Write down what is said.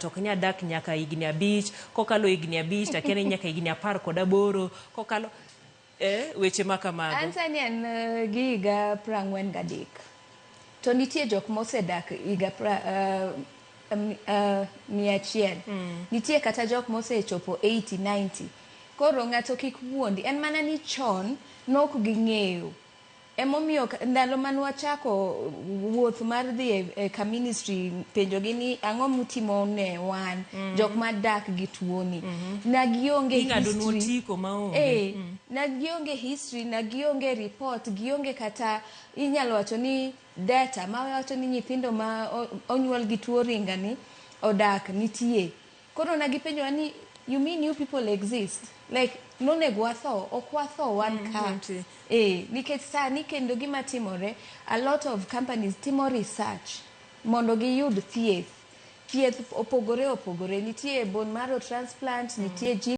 ng'ato ok nyal dak nyaka higni 5, kokalo higni 5 to akia ni nyaka higni 18, kokalo weche ma kamago. An sani an gi higa 43. To nitie jok mosedak higa 100. Nitie kata jok mosechopo 80, 90. Koro ng'ato kik wuondi. En mana ni chon nok ging'eyo. Emomiyo ndalo mane wachako wuoth mar dhi e ka ministry penjogi ni ang'o mutimo ne wan jok madak gi tuoni. Na gionge Ing'ado history. Otiko maonge. Na gionge history, na gionge report, gionge kata inyalo wacho ni data ma wacho ni nyithindo ma onyuol gi tuo ringa ni odak nitie. Koro na gipenjowa ni, "You mean you people exist? Like nonego watho, ok watho, wan ka." Nitie. Nikech sani kendo gima timore, a lot of companies timo research mondo giyud thieth. Thieth opogore opogore, nitie bone marrow transplant, nitie gene